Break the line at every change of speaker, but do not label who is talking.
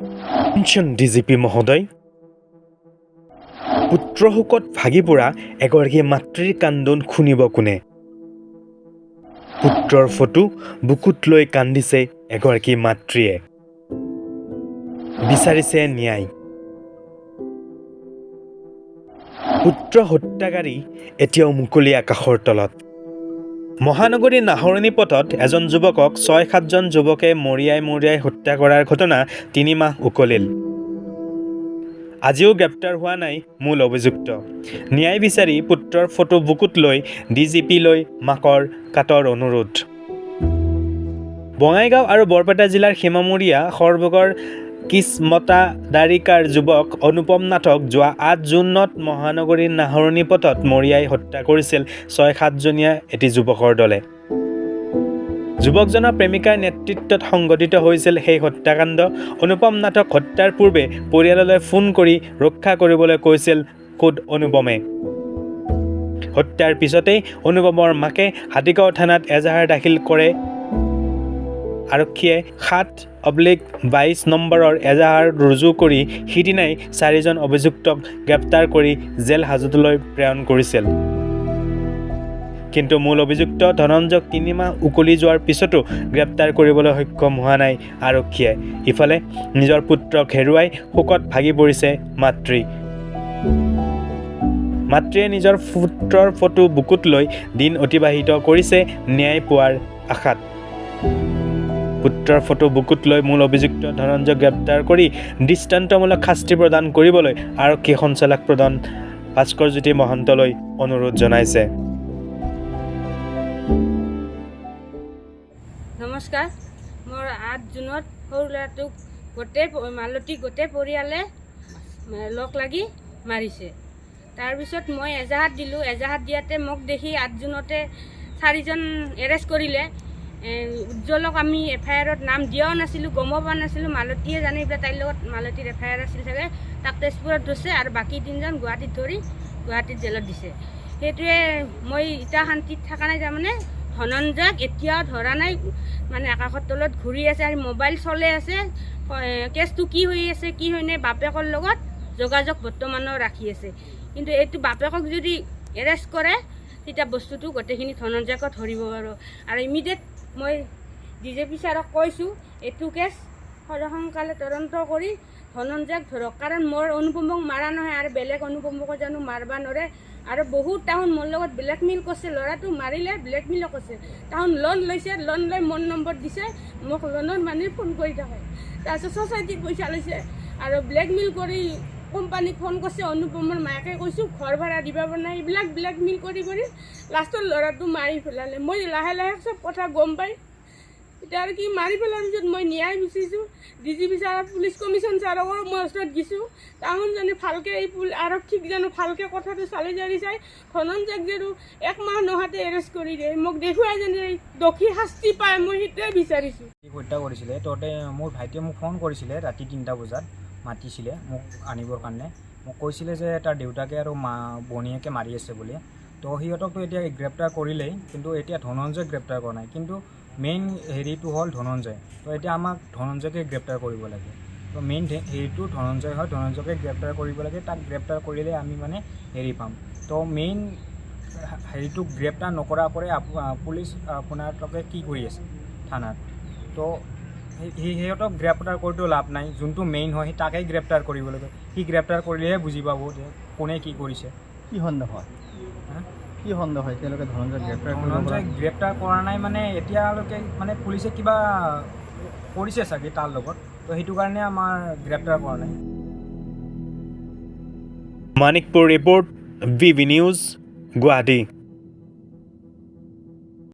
Pension DGP মহোদয়। পুত্ৰ শোকত ভাগি পৰা এগৰাকী মাতৃৰ কান্দোন শুনিব কোনে? পুত্ৰৰ ফটো বুকুত লৈ কান্দিছে এগৰাকী মাতৃয়ে, বিচাৰিছে ন্যায়। পুত্ৰ হত্যাকাৰী এতিয়াও মুকলি আকাশৰ তলত। মহানগৰীৰ নাহৰণি পথত এজন যুৱকক ছয় সাতজন যুৱকে মৰিয়াই মৰিয়াই হত্যা কৰাৰ ঘটনা 3 মাহ উকলিল। আজিও গ্ৰেপ্তাৰ হোৱা নাই মূল অভিযুক্ত। ন্যায় বিচাৰি পুত্ৰৰ ফটো বুকুত লৈ ডিজিপিলৈ মাকৰ কাতৰ অনুৰোধ। বঙাইগাঁও আৰু বৰপেটা জিলাৰ সীমামূৰীয়া সৰভোগৰ কিসমতাদ্বাৰিকাৰ যুৱক অনুপম নাথক যোৱা 8 জুনত মহানগৰীৰ নাহৰণি পথত মৰিয়াই হত্যা কৰিছিল ছয় সাতজনীয়া এটি যুৱকৰ দলে। যুৱকজনৰ প্ৰেমিকাৰ নেতৃত্বত সংঘটিত হৈছিল সেই হত্যাকাণ্ড। অনুপম নাথক হত্যাৰ পূৰ্বে পৰিয়াললৈ ফোন কৰি ৰক্ষা কৰিবলৈ কৈছিল খোদ অনুপমে। হত্যাৰ পিছতেই অনুপমৰ মাকে হাতীগাঁও থানাত এজাহাৰ দাখিল কৰে। আৰক্ষীয়ে 7/22 নম্বৰৰ এজাহাৰ ৰুজু কৰি সিদিনাই চাৰিজন অভিযুক্তক গ্ৰেপ্তাৰ কৰি জেল হাজোতলৈ প্ৰেৰণ কৰিছিল। কিন্তু মূল অভিযুক্ত ধনঞ্জয়ক 3 মাহ উকলি যোৱাৰ পিছতো গ্ৰেপ্তাৰ কৰিবলৈ সক্ষম হোৱা নাই আৰক্ষীয়ে। ইফালে নিজৰ পুত্ৰক হেৰুৱাই শোকত ভাগি পৰিছে মাতৃ। মাতৃয়ে নিজৰ পুত্ৰৰ ফটো বুকুত লৈ দিন অতিবাহিত কৰিছে ন্যায় পোৱাৰ আশাত। পুত্ৰৰ ফটো বুকুত লৈ মূল অভিযুক্ত ধনঞ্জয়ক গ্ৰেপ্তাৰ কৰি দৃষ্টান্তমূলক শাস্তি প্ৰদান কৰিবলৈ আৰক্ষী সঞ্চালক প্ৰধান ভাস্কৰজ্যোতি মহন্তলৈ অনুৰোধ জনাইছে।
নমস্কাৰ। মোৰ 8 জুনত সৰু ল'ৰাটোক গোটেই মালতী গোটেই পৰিয়ালে লগ লাগি মাৰিছে। তাৰপিছত মই এজাহাৰ দিলোঁ। এজাহাৰ দিয়াতে মোক দেখি 8 জুনতে চাৰিজন এৰেষ্ট কৰিলে। উজ্জ্বলক আমি এফ আই আৰত নাম দিয়াও নাছিলোঁ, গমো পোৱা নাছিলোঁ। মালতীয়ে জানে পেলাই তাইৰ লগত মালতীৰ এফ I R আছিল চাগে। তাক তেজপুৰত ধৰিছে আৰু বাকী তিনিজন গুৱাহাটীত ধৰি গুৱাহাটীত জেলত দিছে। সেইটোৱে মই এতিয়া শান্তিত থকা নাই। তাৰমানে ধনঞ্জয়ক এতিয়াও ধৰা নাই, মানে আকাশৰ তলত ঘূৰি আছে আৰু মোবাইল চলে আছে। কেছটো কি হৈ আছে, কি হৈ নাই, বাপেকৰ লগত যোগাযোগ বৰ্তমানো ৰাখি আছে। কিন্তু এইটো বাপেকক যদি এৰেষ্ট কৰে, তেতিয়া বস্তুটো গোটেইখিনি ধনঞ্জয়কো ধৰিব পাৰোঁ। আৰু ইমিডিয়েট মই ডিজিপি ছাৰক কৈছোঁ, এইটো কেছ সোনকালে তদন্ত কৰি ধনঞ্জয়ক ধৰক। কাৰণ মোৰ অনুপমক মাৰা নহয় আৰু বেলেগ অনুপমকো জানো মাৰবা নৰে। আৰু বহুত তাহোন মোৰ লগত ব্লেকমেইল কৰিছে। ল'ৰাটো মাৰিলে, ব্লেকমেইলো কৰিছে। তাহোন লোন লৈছে, লোন লৈ মোৰ নম্বৰ দিছে। মোক লোনৰ মানুহে ফোন কৰি থাকে। তাৰপিছত ছ'চাইটিত পইচা লৈছে আৰু ব্লেকমেইল কৰি কোম্পানীক ফোন কৰিছে। অনুপমৰ মাকে কৈছোঁ, ঘৰ ভাড়া দিব পৰা নাই। এইবিলাক ব্লেকমেইল কৰি কৰি লাষ্টত ল'ৰাটো মাৰি পেলালে। মই লাহে লাহে চব কথা গম পাই এতিয়া আৰু কি, মাৰি পেলোৱাৰ পিছত মই ন্যায় বিচাৰিছোঁ। DGP sir, police commission ছাৰকো মই ওচৰত দিছোঁ। তাহোন জানো ভালকৈ এই আৰক্ষীক জানো ভালকৈ কথাটো চালি জাৰি চাই ধনঞ্জয়ক জানো এক মাহ নোহোৱাতে এৰেষ্ট কৰি দিয়ে, মোক দেখুৱাই যেন এই দোষী শাস্তি পায়, মই সেইটোৱে বিচাৰিছোঁ।
হত্যা কৰিছিলে তহঁতে। মোৰ ভাইটিয়ে মোক ফোন কৰিছিলে, ৰাতি 3টা বজাত মাতিছিলে মোক আনিবৰ কাৰণে। মোক কৈছিলে যে তাৰ দেউতাকে আৰু মা ভনীয়েকে মাৰি আছে বুলি। তো সিহঁতকতো এতিয়া গ্ৰেপ্তাৰ কৰিলেই, কিন্তু এতিয়া ধনঞ্জয়ক গ্ৰেপ্তাৰ কৰা নাই। কিন্তু মেইন হেৰিটো হ'ল ধনঞ্জয়। তো এতিয়া আমাক ধনঞ্জয়কে গ্ৰেপ্তাৰ কৰিব লাগে। তো মেইন হেৰিটো ধনঞ্জয় হয়, ধনঞ্জয়কে গ্ৰেপ্তাৰ কৰিব লাগে। তাক গ্ৰেপ্তাৰ কৰিলে আমি মানে হেৰি পাম। তো মেইন হেৰিটোক গ্ৰেপ্তাৰ নকৰা কৰে পুলিচ আপোনালোকে কি কৰি আছে থানাত? তো সিহঁতক গ্ৰেপ্তাৰ কৰিতো লাভ নাই। যোনটো মেইন হয়, সেই তাকেই গ্ৰেপ্তাৰ কৰিব লাগে। সি গ্ৰেপ্তাৰ কৰিলেহে বুজি পাব যে কোনে কি কৰিছে।
কি সন্দেহ হয়?
হা?
কি সন্দেহ হয়, তেওঁলোকে ধনঞ্জয়ক গ্ৰেপ্তাৰ কৰিব পৰা?
ধনঞ্জয়ক গ্ৰেপ্তাৰ কৰা নাই মানে এতিয়ালৈকে মানে পুলিচে কিবা কৰিছে চাগে তাৰ লগত। তো সেইটো কাৰণে আমাৰ গ্ৰেপ্তাৰ কৰা নাই।
Manikpur report, VV news, Guwahati.